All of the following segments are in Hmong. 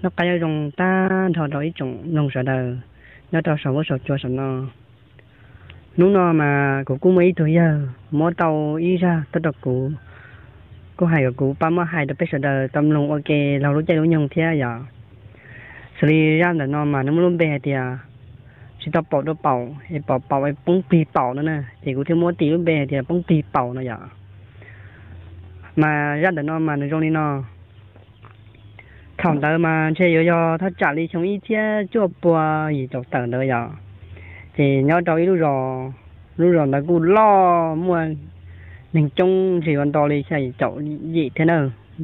Noj qab nyob zoo tag nrho rau ib tsoom mloog sawv daws nyob rau saum huab saum cua saum no. Hnub no mas kuv kuj muaj ib tug yawg muab tau ib zaj tuaj rau kuv, kuj hais kom kuv pab muab hais rau peb sawv daws tau mloog ua ke laug lub caij lub nyoog thiab yom. Xws li zaj ntawm no mas nws muaj lub npe hais tias tsis tau paum dua paum es paum paum es poob plig paum no na, ces kuv thiaj muab tis lub npe hais tias poob plig paum no yom. Mas zaj ntawm no mas nws zoo li no. Thaum ntawd mas ntshe yuav yog thaj tsam li xyoo ib txhiab cuaj pua yim caum tawm ntawd yom. Ces nyob rau ib lub zos, lub zos ntawd kuj loj, muaj neeg coob ntshe yuav nto li xya yim caum yim thiab na,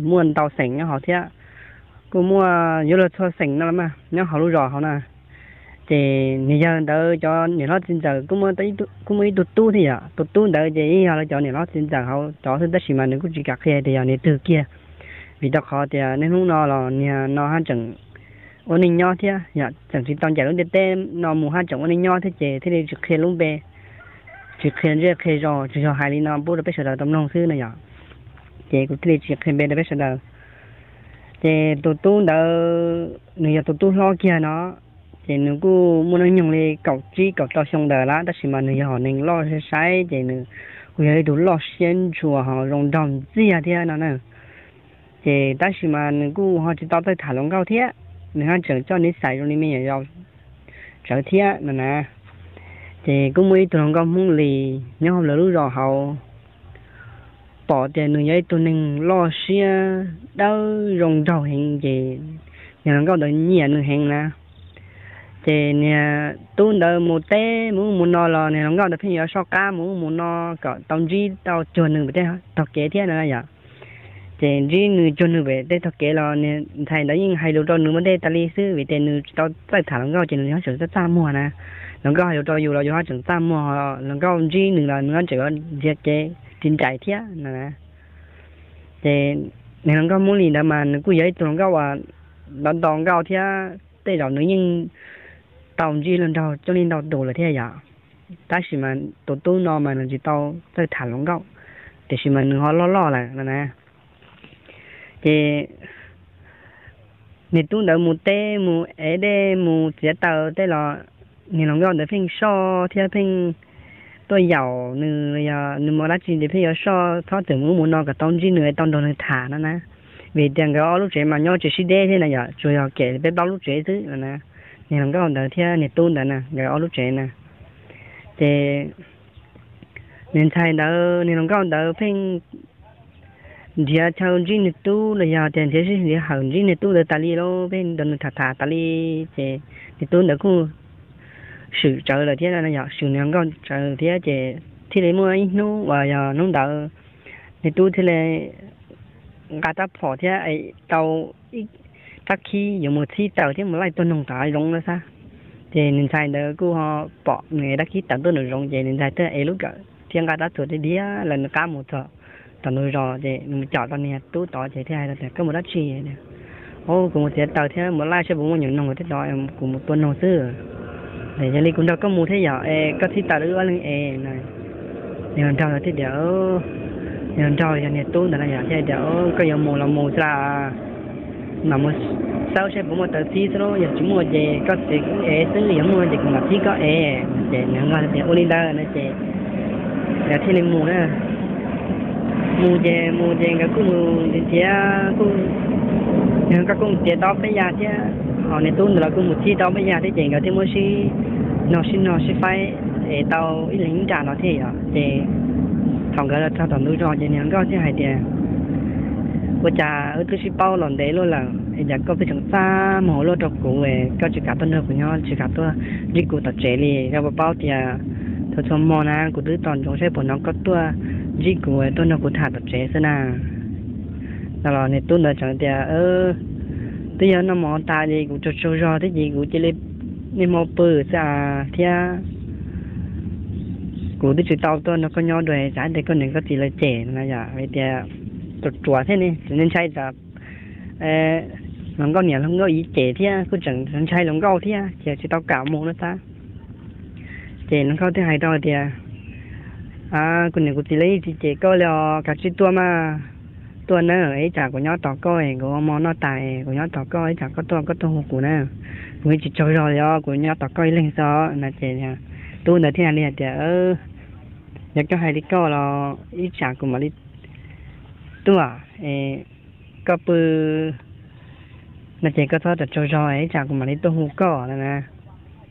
muaj ntau xeem nyob hauv thiab, kuj muaj yuav luag txhua xeem no los mas nyob hauv lub zos hauv na. Ces niag yawg ntawd cov niam hlob txiv ntxawm kuj muaj ib tug tub thiab yom. Tus tub ntawd ces yeej yog lawv cov niam hlob txiv ntxawm hauv cov xwb, tab sis mas nws kuj tsis kam qhia tias yog niag twg kiag, vim rau qhov tias niaj hnub no los niag no haj tseem ua neej nyob thiab yom, tseem tsis tau ncaim lub ntiaj teb no mus haj tseem ua neej nyob thiab ces thiaj li tsis qhia lub npe, tsis qhia zej qhia zos, tsuas yog hais li no pub rau peb sawv daws tau mloog xwb no yom. Ces kuv thiaj li tsis qhia npe rau peb sawv daws. Ces tus tub ntawd nws yog tus tub hlob kiag no, ces nws kuj muaj hnub nyoog li kaum tsib kaum rau xyoo ntawd lawm, tab sis mas nws yog hom neeg loj sai sai, ces nws kuj yog ib tug loj siab ntshua ho zoo nraug ntxiag thiab no na. Ces tab sis mas nws kuj ho tsis tau txawj tham hluas nkauj thiab, nws haj tseem coj niv xais zoo li me nyuam yaus tsawv thiab no na. Ces kuj muaj ib tug hluas nkauj Hmoob Lis nyob hauv lawv lub zos hauv, pom tias nws yog ib tug neeg loj siab dawb zoo nraug heev ces niag hluas nkauj ntawd nyiam nws heev na. Ces niag tub ntawd mus teb mus ub mus no los niag hluas nkauj ntawd pheej yuav soj qab mus ub mus no kom tau ntsib tau cuag nws pem tej tog kev thiab no yom. Ces ntsib nws cuag nws pem tej tog kev los niag ntxhais ntawd yeej hais lus rau nws ua ntej tas li xwb, vim tias nws tsis tau txawj tham hluas nkauj ces nws haj tseem txaj txaj muag na. Hluas nkauj hais lus rau yus los yus haj tseem txaj muag, hluas nkauj ntsib nws los nws haj tseem yuav nrhiav kev ris nraim thiab no na. Ces niag hluas nkauj Hmoob Lis ntawd mas nws kuj yog ib tug hluas nkauj uas nto nto nkauj thiab, tej zaum nws yeej tau ntsib luag nraug coob leej ntau tus lawm thiab yom. Tab sis mas tus tub no mas nws tsis tau txawj tham hluas nkauj, tiam sis mas nws ho loj loj lawm no na. Ces niag tub ntawd mus teb mus ev dej mus txiav taws tej los niag hluas nkauj ntawd pheej soj thiab pheej tuaj yaum nws, yog nws mus dab tsi ces pheej yuav soj, txhob txwm mus ub mus no kom tau ntsib nws tau nrog nws tham no na. Vim tias nkawd ob lub tsev mas nyob tsis sib deb thiab na yom, tsuas yog kem peb plaub lub tsev xwb no na. Niag hluas nkauj ntawd thiab niag tub ntawd na nkawd ob lub tsev na. Ces niag ntxhais ntawd niag hluas nkauj ntawd pheej nrhiav chaw ntsib niag tub los yog tias nrhiav sij nrhiav hawm ntsib niag tub ntawd tas li lauj, pheej nrog nws tham tham tas li. Ces niag tub ntawd kuj swm tsawv lawm thiab, yog swm niag hluas nkauj tsawv thiab ces thiaj li muaj ib hnub uas yog hnub ntawd niag tub thiaj li nqa rab phom thiab tau ib rab khib yuav mus txhib taws thiab mus laij tuag noog tom hav zoov lawm xwb. Ces niag ntxhais ntawd kuj ho pom nws ev rab khib taws tuaj nraum zoov ces niag ntxhais thiaj ev lub kawm thiab nqa rab txuas tiag tiag lawm nws qab mus txog tom ntug zos ces nws mus caum tau niag tub tod ces thiaj hais tias, Koj mus dab tsi? Au, kuv mus txiav taws thiab mus laij saib puas muaj nyuam noog thiab tod, kuv mus tua noog xwb. Yog li kuv nrog koj mus thiab yog es koj txhib taws rau wb ob leeg es. Nws nrog thiaj tias, nws nrog yog niag tub ntawd no yog thiaj tias, Koj yuav mus los mus xwb las, mam mus xawb saib puas muaj taws txhib xwb lauj, yog tsis muaj ces koj txiav kuv ev xwb, yog muaj ces kuv mam txhib koj ev. Ces nws nrog tias ua li ntawd no ces nkawd thiaj li mus na. Mus ces mus ces nkawd kuj mus txiav, kuj, nws nkawd kuj mus txiav tau peb yas thiab, ho niag tub ntawd los kuj mus txhib tau peb yas thiab ces nkawd thiaj muab sib nog sib nog sib faib es tau ib leeg ib nra no thiab yom. Ces thaum nkawd los txog tom ntug zos ces niag hluas nkauj thiaj hais tias, Ua cas wb twb sib paub los ntev luaj lawm es cas koj pheej tseem txaj muag ua luaj rau kuv, koj tsis kam tuaj nrog kuv nyob, tsis kam tuaj ntsib kuv tom tsev li? Koj puas paub tias txhua txhua hmo na kuv twb tos ntsoov saib puas hnov koj tuaj ntsib kuv, tuaj nrog kuv tham tom tsev xwb na. No los niag tub ntawd tseem tias, Twb yog noj mov tas ces kuv tsaug tsaug zog thiab ces kuv cia li niaj hmo pw xwb thiab kuv twb tsis tau tuaj nrog koj nyob dua, tsam tias koj niam koj txiv lawv cem no yom. Vim tias ruam ruam thiab ne, tseem ntshai tsam hluas nkauj niam hluas nkauj txiv cem thiab kuj tseem ntshai hluas nkauj thiab ces tsis tau kam mus no xwb. Ces hluas nkauj thiaj hais rau tias, Kuv niam kuv txiv lawv yeej tsis cem koj li os, kav tsij tuaj mas, tuaj na, ib tsam kuv nyob tos koj, kuv ua hmo noj tas kuv nyob tos koj, ib tsam koj tuaj koj tuaj hu kuv na, kuv yeej tsis tsaug zog li os, kuv nyob tos koj ib leeg xwb no. Ces tub ntawd thiaj li hais tias, yog koj hais li koj los ib tsam kuv mam li tuaj, koj pw no ces koj txhob tsaug zog, ib tsam kuv mam li tuaj hu koj no na.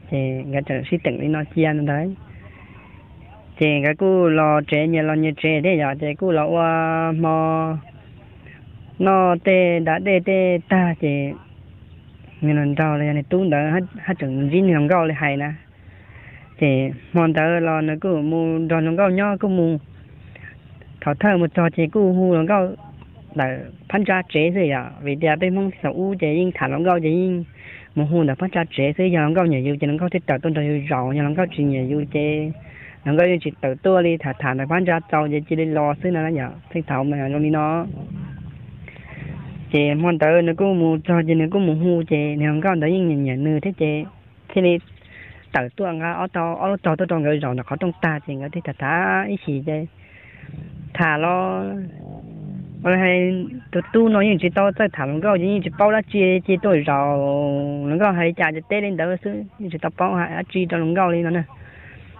Ces nkawd txawm sib teem li no cia ntawd, ces nkawd kuj los tsev, nyias los nyias tsev thiab yom, ces kuj los ua hmo noj tej da dej tej tag ces nws los nrog los yog nws tub ntawd haj tseem ntsib nws hluas nkauj li hais na. Ces hmo ntawd los nws kuj mus nrog hluas nkauj nyob, kuj mus thaum thawj mus txog ces kuj hu hluas nkauj ntawm phab ntsa tsev xwb yom, vim tias peb Hmoob thaum ub ces yeej tham hluas nkauj ces yeej mus hu ntawm phab ntsa tsev xwb, yog hluas nkauj nyiam yus ces hluas nkauj thiaj tawm tuaj nrog yus zaum, yog hluas nkauj tsis nyiam yus ces hluas nkauj yeej tsis tawm tuaj li, tham tham ntawm phab ntsa txaus ces cia li los xwb no yom, thaum ub mas zoo li no. Ces hmo ntawd nws kuj mus txog ces nws kuj mus hu ces nws hluas nkauj ntawd yeej nyiam nyiam nws thiab ces thiaj li tawm tuaj nqa ob tog, ob lub tog tuaj rau nkawd zaum ntawm qhov rooj tag ces nkawd thiaj tham tham ib chim ces tham los ua li hais tus tub no yeej tsis tau txawj tham hluas nkauj ces yeej tsis paub dab tsi, cia tuaj zaum hluas nkauj hais li cas ces teb li ntawd xwb, yeej tsis tau paub hais dab tsi rau hluas nkauj li no na.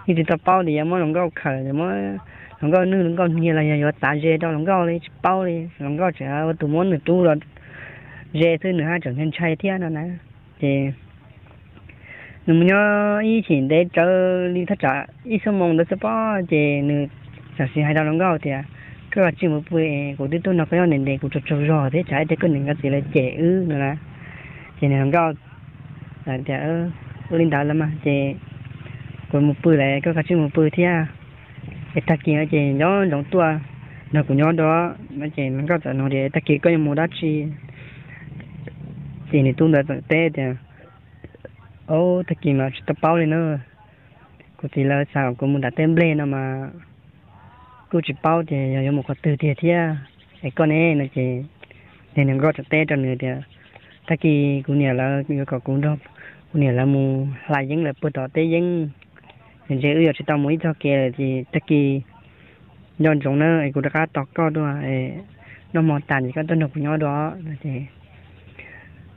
Yeej tsis tau paub tias yuav muab hluas nkauj khawm, yuav muab hluas nkauj nwj hluas nkauj hnia los yog yuav txav ze rau hluas nkauj li, tsis paub li, hluas nkauj tseem ua tus muab nws rub los ze xwb, nws haj tseem ntshai ntshai thiab no na. Ces nws mus nyob ib chim ntev tsawv li thaj tsam ib xuab moos ntawd xwb pob, ces nws tam sim hais rau hluas nkauj tias, koj kav tsij mus pw es kuv twb tuaj nrog koj nyob ntev ntev, kuv tsaug tsaug zog thiab tsam ib teg koj niam koj txiv lawv cem wb no na. Ces nws hluas nkauj tias, ua li ntawd los mas ces kuv mus pw lawm, koj kav tsij mus pw thiab. Es tag kis no ces nco ntsoov tuaj nrog kuv nyob dua no. Ces hluas nkauj txawm nug tias, tag kis koj yuav mus dab tsi? Ces nws tub ntawd txawm teb tias, o, tag kis mas tsis tau paub li na, kuv txiv lawv xa kuv mus nram teb nplej no mas kuj tsis paub tias yog yuav mus qhov twg tiag thiab. Es koj ne? No ces nws hluas nkauj txawm teb rau nws tias, tag kis kuv niam lawv yuav kom kuv nrog kuv niam lawv mus hlais yeeb lawm puag tom teb yeeb, es ntshe wb yuav tsis tau mus ib txog kev lawm ces tag kis nco ntsoov na es kuv rov qab tos koj dua, noj hmo tas ces koj tuaj nrog kuv nyob dua no ces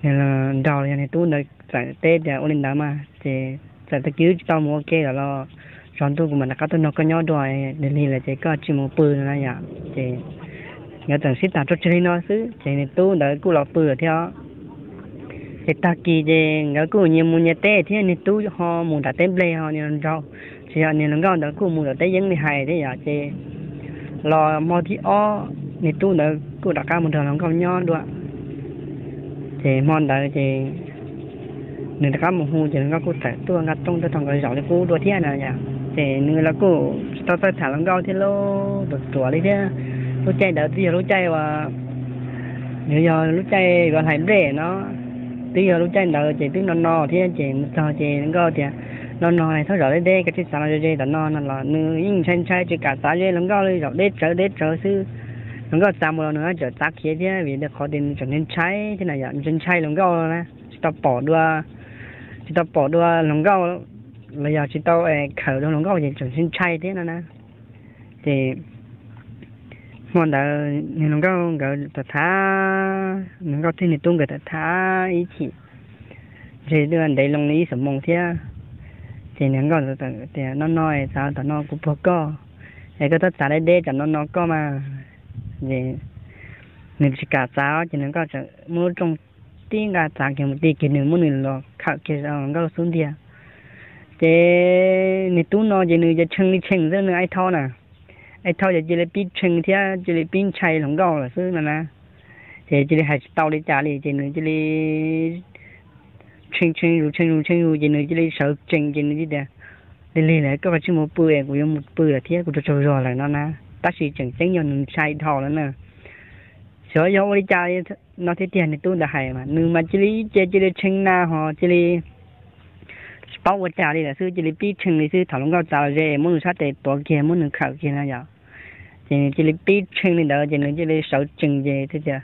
nws nraug los yog nws tub ntawd txawm teb tias, ua li ntawd mas ces txawm tag kis wb tsis tau mus ua ke lawm los tsaus ntuj kuv mam rov qab tuaj nrog koj nyob dua, lig lig lawm ces koj tsij mus pw no na yom. Ces nkawd txawm sib tham tso tseg li no xwb ces nws tub ntawd kuj los pw lawm thiab. Ces tag kis ces nkawd kuj nyias mus nyias teb thiab, nws tub ho mus nram teb nplej ho nws nraug, tsis yog, nws hluas nkauj ntawd kuj mus tom teb yeeb li hais thiab yom. Ces los hmo thib ob nws tub ntawd kuj rov qab mus nrog hluas nkauj nyob dua. Ces hmo ntawd ces nws rov qab mus hu ces hluas nkauj kuj txawm tuaj nqa rooj tuaj rau nkawd zaum li qub dua thiab na yom. Ces nws los kuj tsis tau txawj tham hluas nkauj thiab, lub ruam ruam li thiab. Lub caij ntawd twb yog lub caij uas, nws yog lub caij yuav hlais nplej no, twb yog lub caij ntawd ces twb no no thiab ces mus txog ces hluas nkauj tias, no no txhob zaum deb deb, koj tsij txav los ze ze tom no no los nws yeej ntshai ntshai tsis kam txav ze hluas nkauj li, zaum deb tsawv deb tsawv xwb. Hluas nkauj txav mus los nws haj tseem txav khiav thiab vim qhov tias nws tseem ntshai ntshai thiab na yom, ntshai ntshai hluas nkauj na, tsis tau pom dua, tsis tau pom dua hluas nkauj los yog tsis tau khawm dua hluas nkauj ces tseem ntshai ntshai thiab no na. Ces hmo ntawd nws hluas nkauj nkawd tham tham, nws hluas nkauj thiab nws tub nkawd tham tham ib chim, ntshe twb ntev loo li ib xuab moos thiab. Ces nws hluas nkauj tias, no no txav tom no kuv puag koj, es koj txhob txav deb deb tsam no no koj mas. Es nws tsis kam txav ces nws hluas nkauj txawm muab lub rooj tib nqa txav kiag mus ti kiag, nws muab nws los khawm kiag hluas nkauj lub xub ntiag. Ces nws tub no ces nws ces tshee li tshee xwb, nws ais thau na, ais thau ces cia li pib tshee thiab cia li pib ntshai hluas nkauj lawm xwb no na. Ces cia li hais tsis tau li cas li ces nws cia li tshee tshee zus tshee zus tshee zus ces nws cia li sawv tsees ces nws tias, lig lig lawm, koj kav tsij mus pw es kuv yuav mus pw lawm thiab, kuv tsaug tsaug zog lawm no na. Tab sis tseem ceeb yog nws ntshai dhau lawm na. Xyov yog ua li cas no thiab tiag, nws tub ntawd hais mas nws mas cia li ib ce cia li tshee na ho cia li tsis paub ua cas li lawm xwb, cia li pib tshee li xwb. Thaum hluas nkauj txav los ze muab nws sab tes tuav kiag muab nws khawm kiag no yom. Ces nws cia li pib tshee li ntawd ces nws cia li sawv tsees ces thiaj tias,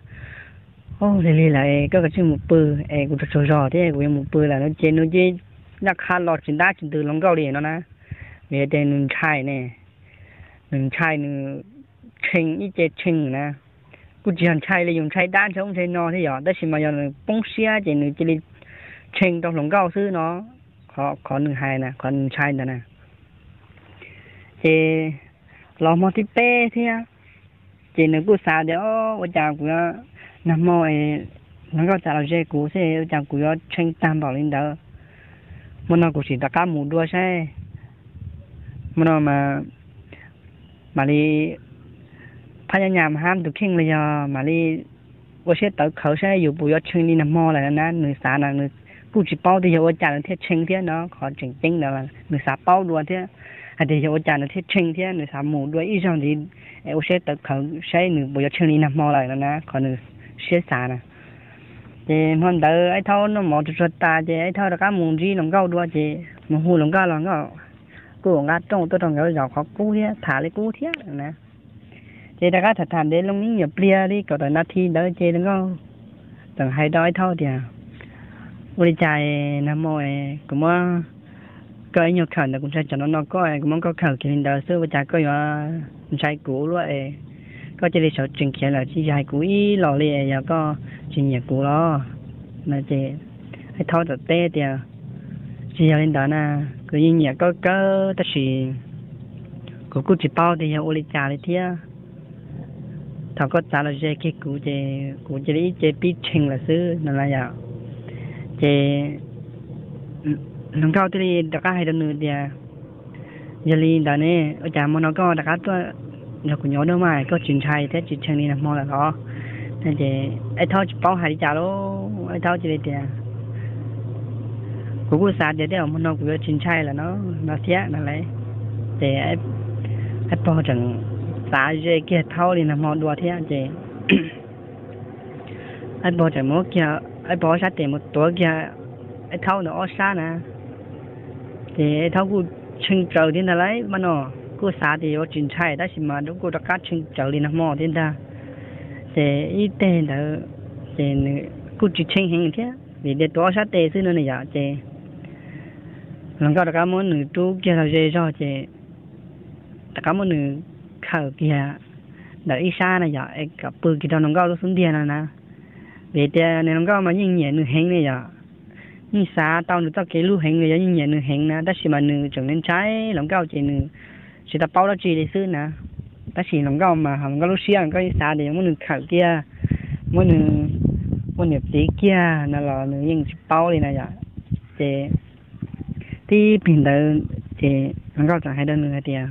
lig lig lawm, koj kav tsij mus pw es kuv tsaug tsaug zog thiab, kuv yuav mus pw lawm no ces nws cia li ncaj qha los tsis ntab tsis ntws hluas nkauj li no na. Vim tias nws ntshai ne, nws ntshai nws tshee ib ce tshee na. kuj tsis yog ntshai li, yus ntshai dab ntshai ub ntshai no thiab yom, tab sis mas yog nws poob siab ces nws cia li tshee rau hluas nkauj xwb no. Qhov nws hais na, qhov nws ntshai ntawd na. Ces los hmo thib peb thiab, ces nws kuj xav tias, o, ua cas kuv yuav, nag hmo hluas nkauj txav los ze kuv xwb ua cas kuv yuav tshee tag npaum li ntawd. Hmo no kuv sim rov qab mus dua saib, hmo no mas mam li phab nyab nyas mas hab tus kheej los yog mam li ua siab tawv qhawv saib yus puas yuav tshee li nag hmo lawm na. Nws xav na, nws kuj tsis paub tias yog ua cas nws thiaj tshee thiab no, qhov tseem ceeb ntawd nws xav paub dua thiab hais tias yog ua cas nws thiaj tshee thiab nws xav mus dua ib zaug ntxiv es ua siab tawv qhawv saib nws puas yuav tshee li nag hmo lawm no na, qhov nws siab xav na. Ces hmo ntawd Aib Thaub noj mov tsuag tsuag tas ces Aib Thaub rov qab mus ntsib hluas nkauj dua ces mus hu hluas nkauj los nkauj kuj nqa rooj tuaj rau nkawd zaum qhov qub thiab tham li qub thiab na. Ces rov qab tham tham ntev loo ib nyuag pliag li kaum tawm nas this ntawd ces hluas nkauj txawm hais rau Aib Thaub tias, ua li cas nag hmo kuv muab koj ib nyuag khawm ntawd kuv ntshai tsam no no koj, kuv muab koj khawm kiag li ntawd xwb ua cas koj yuav ntshai kuv luaj es koj cia li sawv tsees khiav lawm tsis hais kuv ib los li es yog koj tsis nyiam kuv los? No ces Aib Thaub txawm teb tias, tsis yog li ntawd na, kuv yeej nyiam koj kawg tab sis kuv kuj tsis paub tias yog ua li cas li thiab. Thaum koj txav los ze kiag kuv ces kuv cia li ib ce pib tshee lawm xwb no na yom. Ces hluas nkauj thiaj li rov qab hais rau nws tias, yog li ntawd ne, ua cas hmo no koj rov qab tuaj nrog kuv nyob dua mas koj tsis ntshai thiab tsis tshee li nag hmo lawm los? Ces Aib Thaub tsis paub hais li cas lauj, Aib Thaub cia li tias, kuv kuj xav tias tej zaum hmo no kuv yuav tsis ntshai lawm no, no thiab no lauj. Ces Aib Pog tseem txav ze kiag Thaub li nag hmo dua thiab ces Aib Pog tseem muab kiag Aib Pog ob sab tes mus tuav kiag Aib Thaub ntawm ob sab na. Ces Aib Thaub kuj tshee tsaws thiab ntag lauj, mas no kuj xav tias yuav tsis ntshai tab sis mas kuj rov qab tshee tsaws li nag hmo thiab ntag. Ces ib teg ntawd ces nws kuj tsis tshee heev thiab vim tias tuav ob sab tes xwb no ne yom. Ces hluas nkauj rov qab muab nws rub kiag los ze zog ces rov qab muab nws khawm kiag ntawm ib sab na yom es kom pw kiag rau hluas nkauj lub xub ntiag no na. Vim tias nws hluas nkauj mas yeej nyiam nws heev ne yom, yeej xav tau nws txoj kev hlub heev li, yog yeej nyiam nws heev na tab sis mas nws tseem ntshai hluas nkauj ces nws tsis tau paub dab tsi li xwb na. Tab sis hluas nkauj mas hluas nkauj lub siab hluas nkauj yeej xav tias yuav muab nws khawm kiag, muab nws ua niam txiv kiag no los nws yeej tsis paub li na yom. Ces tib pliag ntawd ces hluas nkauj txawm hais rau nws hais tias,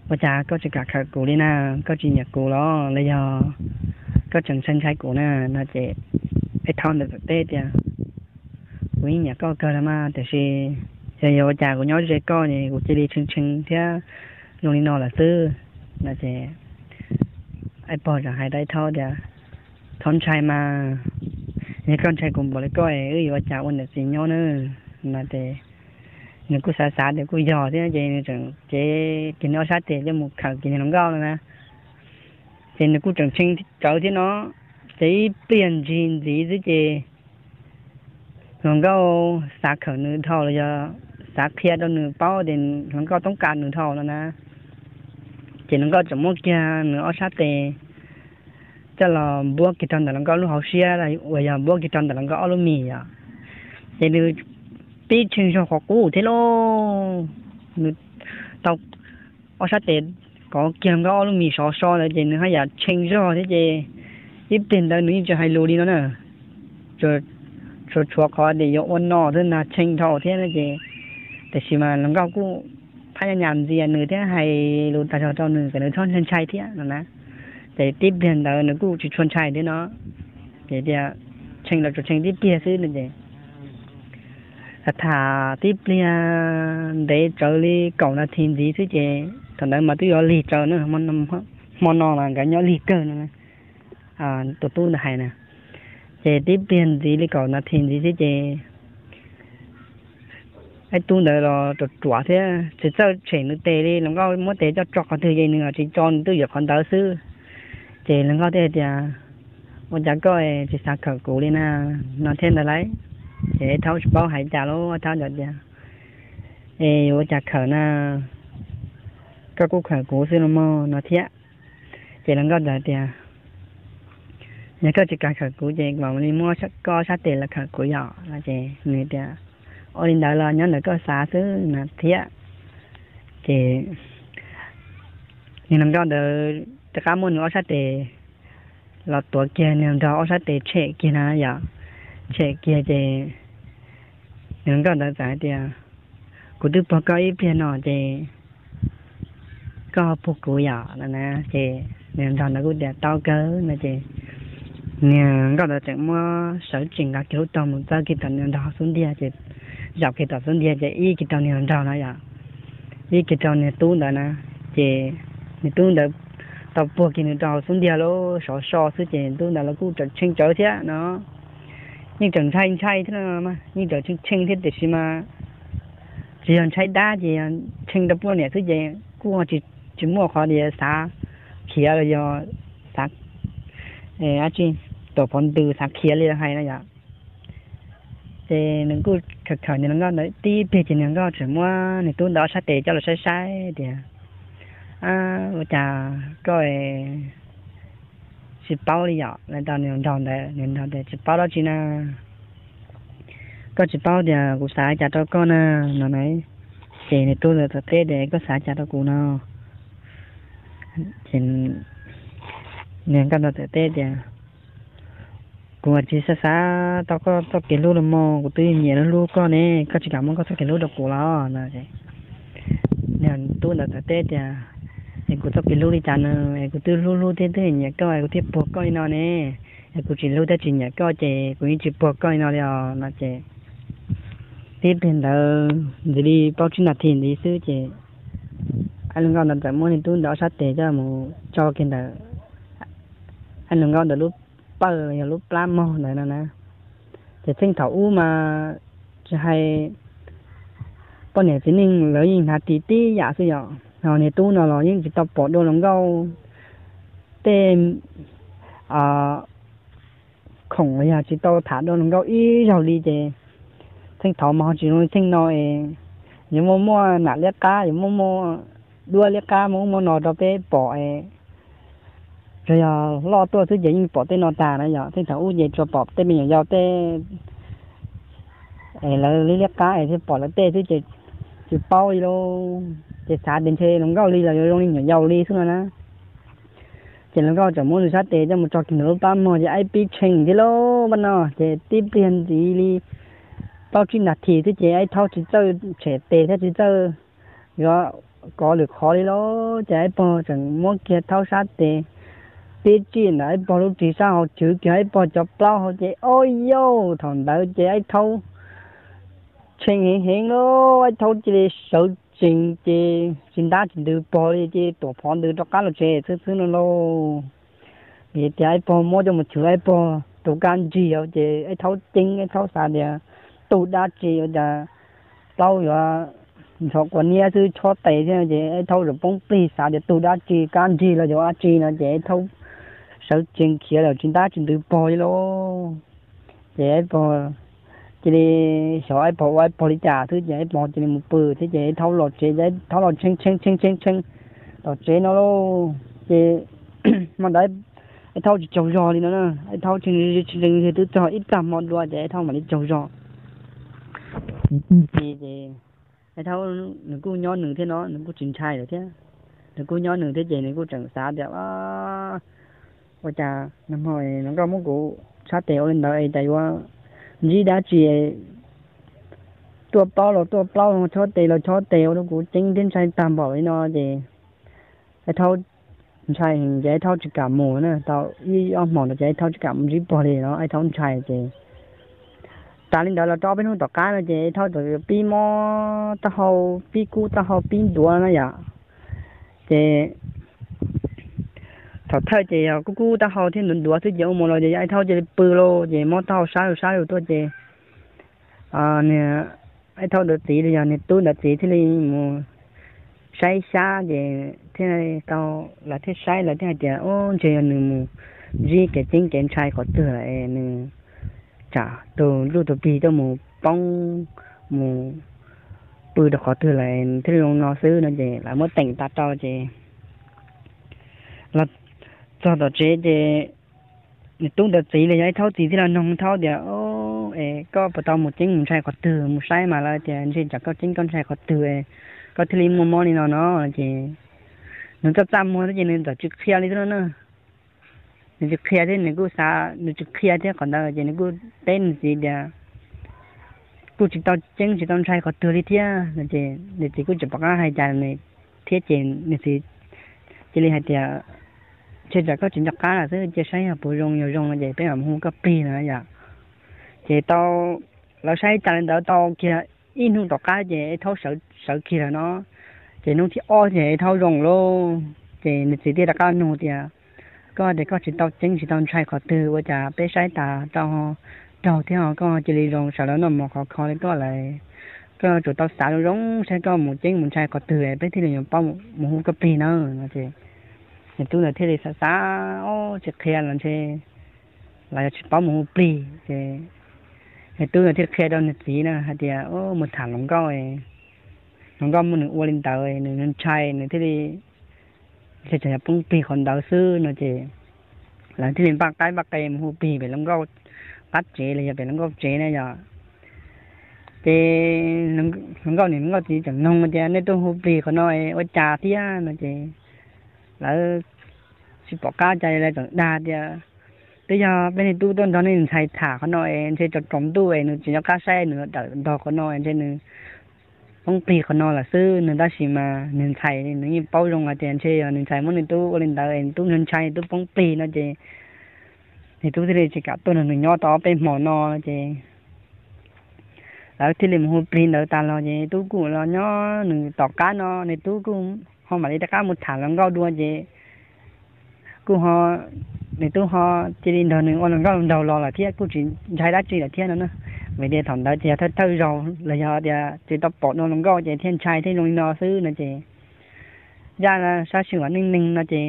ua cas koj tsis kam khawm kuv li na, koj tsis nyiam kuv los los yog koj tseem ntshai ntshai kuv na? No ces Aib Thaub ntawd txawm teb tias, kuv yeej nyiam koj kawg los mas tiam sis yog yog ua cas kuv nyob ze koj es kuv cia li tshee tshee thiab zoo li no lawm xwb. No ces Aib Pog txawm hais rau Aib Thaub tias, Thaub ntshai mas, yog koj ntshai kuv npaum li koj es wb yuav ua cas ua niam txiv nyob na? No ces nws kuj xav xav tias kuj yog thiab ces nws tseem cev kiag nws ob sab tes coj mus khawm kiag hluas nkauj no na. Ces nws kuj tseem tshee tsawv thiab no. Ces ib pliag ntsis ntxiv xwb ces hluas nkauj xav khawm nws dhau los yog xav qhia rau nws paub tias hluas nkauj toob kas nws dhau no na. Ces hluas nkauj tseem muab kiag nws ob sab tes coj los npuab kiag rau ntawm hluas nkauj lub hauv siab uas yog npuab kiag rau ntawm hluas nkauj ob lub mis yom. Ces nws pib tshee zog qhov qub thiab lauj. Nws tau ob sab tes kov kiag hluas nkauj ob lub mis sov so ntawd ces nws haj yam tshee zog thiab ces ib pliag ntawd nws yeej tsis hais lus li no na. Tsuas tshuav qhov tias yuav ua no thiab na, tshee dhau thiab no ces, tiam sis mas hluas nkauj kuj phab nyas nyas ntxias nws thiab hais lus tag zog rau nws kom nws txhob ntshai ntshai thiab no na. Ces tib pliag ntawd nws kuj tsis tshua ntshai thiab no. Ces tias tshee los tsuas tshee tib pliag xwb no ces tham tham tib pliag ntev tsawv li kaum nas this ntxiv xwb ces thaum ntawd mas twb yuav lig tsawv na, hmo no mas nkawd nyob lig kawg no, tus tub ntawd hais na. Ces tib pliag ntxiv li kaum nas this ntxiv xwb ces ib tub ntawd los ruam ruam thiab tsis txawj tshem nws tes li, hluas nkauj muab tes coj tso qhov twg ces nws tsis tso, nws twb yuav qhov ntawd xwb. Ces hluas nkauj thiaj tias, ua cas koj tsis xav khawm kuv li na? No thiab ntag lauj. Ces Aib Thaub tsis paub hais cas lauj, Aib Thaub txawm tias, es yuav ua cas khawm na, koj kuj khawm kuv xwb los mog no thiab. Ces hluas nkauj txawm tias, Yog koj tsis kam khawm kuv ces kuv mam li muab koj ob sab tes los khawm kuv yom. No ces nws tias, ua li ntawd los nyob ntawm koj xav xwb no thiab. Ces nws hluas nkauj ntawd rov qab muab nws ob sab tes los tuav kiag nws hluas nraug ob sab tes tshem kiag na yom. Tshem kiag ces nws hluas nkauj ntawd txawm hais tias, kuv twb puag koj ib pliag no ces koj puag kuv yom no na. Ces nws hluas nraug ntawd kuj tias tau kawg no ces nws hluas nkauj ntawd tseem muab sawv tsees nqa kiag lub taub hau mus txawb kiag tom nws hluas nraug xub ntiag ces zaum kiag tom xub ntiag ces ib kiag rau nws hluas nraug na yom, ib kiag rau nws tub ntawd na. Ces nws tub ntawd tau puag kiag nws rau hauv xub ntiag lub sov so xwb ces nws tub ntawd los kuj tseem tshee tsawv thiab no. Yeej tseem ntshai ntshai thiab no, yeej tseem tshee tshee thiab tiam sis mas tsis yog ntshai dab ces yog tshee rau poj niam xwb ces kuj tsis muaj qhov tias xav khiav los yog xav dab tsi, tuam phov ntws xav khiav li hais no yom. Ces nws kuj khawm khawm nws hluas nkauj ntawd tib pliag ces nws hluas nkauj tseem muab nws tub ntawd ob sab tes coj los saib saib tias, ua cas koj tsis paub li yom? Lawv tau nws hluas nraug ntawd, nws hluas nraug tias tsis paub dab tsi na. Koj tsis paub tias kuv xav cas rau koj na no na. Ces nws tub ntawd txawm teb tias koj xav cas rau kuv no. Ces nws hluas nkauj ntawd txawm teb tias kuv tsis xav xav tau koj txoj kev hlub los mas kuv twb nyiam hlub hlub koj ne, koj tsis kam muab koj txoj kev hlub rau kuv los no. Nws tub ntawd txawm teb tias es kuv txoj kev hlub li cas no, es kuv twb hlub hlub thiab twb nyiam koj es kuv thiaj puag koj li no ne. Es kuv tsis hlub thiab tsis nyiam koj ces kuv yeej tsis puag koj li no li os no ces tib pliag ntawd ntxim li plaub tsib nas this ntxiv xwb ces hluas nkauj ntawd txawm muab nws tub ntawd ob sab tes coj mus tso kiag ntawm hluas nkauj ntawd lub pawj los yog lub plab mog ntawd no na. Ces txheej thaum ub mas tsis hais poj niam txiv neej lawv yeej hnav ris tib yam xwb yom, ho niag tub no los yeej tsis tau pom dua hluas nkauj tej khoom los yog tsis tau tham dua hluas nkauj ib zaug li ces txheej thaum mas ho tsis zoo li txheej no es yuav muaj muaj nam liab qab, yuav muaj muaj duab liab qab muaj ub muaj no rau peb pom es yog loj tuaj xwb ces yeej pom tej no tag na yom. Txheej thaum ub ces tsuas pom tej me nyuam yaus tej es lawv liab liab qab es thiaj pom lawv tej xwb ces tsis paub li lauj. Ces xav tias ntshe hluas nkauj li los yuav zoo li nyuam yaus li xwb no na. Ces hluas nkauj tseem muab nws sab tes coj mus tso kiag ntawm lub plab mog ces aib pib tshee thiab lauj. Pab no ces tib pliag ntxiv li plaub tsib nas this xwb ces aib thaub tsis txawj tshem tes thiab tsis txawj yuav kov lwm qhov li lauj. Ces aib pog tseem muab kiag thaub sab tes tib tsij ntawm aib pog lub ris sab hauv chwv kiag aib pog cov plaub hau ces o yauj thaum ntawd ces aib thaub tshee heev heev lauj. Aib thaub cia li sawv tsees ces tsis ntab tsis ntws pog li ces tuam phov ntws rov qab los tsev xwb xwb no lauj. Vim tias aib pog muab coj mus chwv aib pog tus kab ntsig ces aib thaub ceeb, aib thaub xav tias tug dab tsi ua cas plaub yuav nrov quav niab xwb chob tes thiab ces aib thaub tseem poob plig xav tias tug dab tsi kab ntsig los yog dab tsi no ces aib thaub sawv tsees khiav lawm tsis ntab tsis ntws pog li lauj. Ces aib pog cia li xyov aib pog ua aib pog li cas xwb ces aib pog cia li mus pw thiab ces aib thaub los tsev ces aib thaub los tshee tshee tshee tshee tshee tom tsev no lauj. Ces hmo ntawd aib thaub tsis tsaug zog li no na, aib thaub tshee tshee twb txog ib tag hmo dua ces aib thaub mam li tsaug zog. Ces aib thaub nws kuj nyob nws thiab no, nws kuj tsis ntshai lawm thiab. Nws kuj nyob nws thiab ces nws kuj tseem xav tias ua cas nag hmo hluas nkauj muab kuv chob tes ua li ntawd es cas yuav ntsib dab tsi tuaj plaub los tuaj plaub, chob tes los chob tes ua rau kuv ceeb thiab ntshai tag npaum li no ces aib thaub ntshai heev ces aib thaub tsis kam mus na. Tau ib ob hmo ntawd ces aib thaub tsis kam mus ntsib pog li no, aib thaub ntshai ces tas li ntawd los rau ob peb hnub tom qab no ces aib thaub txawm pib mob taub hau, pib kub taub hau pib ntuav na yom. Ces thaum thawj ces yog kub kub taub hau thiab ntuav ntuav xwb ces ua mus los ces aib thaub cia li pw lauj, ces mob taub hau sab lug sab lug tuaj ces nws, aib thaub ntawd txiv los yog nws tub ntawd txiv thiaj li mus saib xyab ces thiaj tau, lawv thiaj saib lawv thiaj hais tias ub ntshe yog nws mus ntsib kev ceeb kev ntshai qhov twg lawm es nws tsam tus ntuj tus plig tuaj mus poob mus pw rau qhov twg lawm thiaj li zoo no xwb no ces lawv muab teem tas rau ces los txog tom tsev ces nws tub ntawd txiv los yog ib thaub txiv thiaj los noog thaub tias, Es koj puas tau mus ceeb mus ntshai qhov twg, mus saib mas lawv tias ntshe tsam koj ceeb koj ntshai qhov twg, koj thiaj li muaj mob li no no? Ces nws txaj txaj muag thiab ces nws txawm tsis qhia li thiab no na. Nws tsis qhia thiab nws kuj xav, nws tsis qhia thiab qhov ntawd ces nws kuj teb nws txiv tias, Kuj tsis tau ceeb tsis tau ntshai qhov twg li thiab no. Ces nws txiv kuj tsis pom qab hais cas nws thiab ces nws txiv cia li hais tias, Ntshe tsam koj tsis nco qab lawm xwb, cia saib yog puas zoo, yog zoo no ces peb mam mus hu koj plig no yom. Ces tau, lawv saib tas li ntawd tau kiag ib hnub tom qab ces thaub sawv kiag lawm no. Ces hnub thib ob ces thaub zoo lauj. Ces nws txiv thiaj rov qab nug tias, Koj tias koj tsis tau ceeb tsis tau ntshai qhov twg, ua cas peb saib tas rau raug thiab ho koj cia li zoo, sawv los noj mov khov kho li koj lawm? Koj yuav tsum tau xav zoo zoo saib koj mus ceeb mus ntshai qhov twg peb thiaj li yuav paub mus hu koj plig na no. Ces nws tub ntawd thiaj li xav xav, Ob, tsis qhia los ntshe lawv yuav tsis paub mus hu plig. Ces nws tub ntawd thiaj qhia rau nws txiv na hais tias, Mus tham hluas nkauj, hluas nkauj muab nws ua li ntawd, nws ntshai, nws thiaj li, ntshe tsam yog poob plig qhov ntawd xwb no. Ces lawv thiaj li npaj qaib npaj qe mus hu plig pem hluas nkauj qab tsev los yog pem hluas nkauj tsev na yom. Ces hluas nkauj niam hluas nkauj txiv tseem noog tias, Nej tuaj hu plig qhov no ua cas thiab no? Ces lawv tsis pom qab cas li, lawv tseem dag tias, Twb yog peb niag tub tuaj nrog nej ntxhais tham qhov no es ntshe tsaus tsaus ntuj es nws tsis nco qab saib, nws dawm ntog qhov no es ntshe nws poob plig qhov no lawm xwb no. Tab sis mas nws ntxhais nws yeej paub zoo hais tias ntshe yog nws ntxhais muab nws tub ua li ntawd es nws tub ntshai ntshai nws tub poob plig no. Ces nws tub thiaj li tsis kam tuaj nrog nws nyob tau ob peb hmo no. Ces lawv thiaj li mus hu plig ntawd tas los ces tub kuj los nyob nws tom qab no, nws tub kuj ho mam li rov qab mus tham hluas nkauj dua ces kuj ho, nws tub ho cia li nrog nws ua hluas nkauj nraug los lawm thiab kuj tsis ntshai dab tsi lawm thiab no na. Vim tias thaum ntawd ces yog thawj thawj zaug los yog tias tsis tau pom dua hluas nkauj ces thiaj ntshai thiaj zoo li no xwb no. Ces zaj sab sij huam neej neeg no ces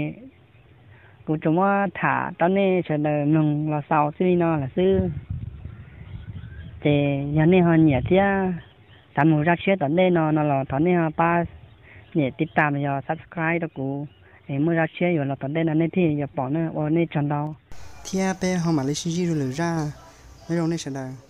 kuv tsuas muab tham rau nej sawv daws mloog los xaus txij li no lawm xwb. Ces yog nej ho nyiam thiab xav mloog zaj tshiab tom ntej no no los thov nej ho pab nias tiv tam los yog subscribe rau kuv, es muaj zaj tshiab yuav los tom ntej no nej thiaj yuav pom na. Ua nej tsaug ntau thiab peb ho mam li sib ntsib dua lwm zaj. Nyob zoo nej sawv daws.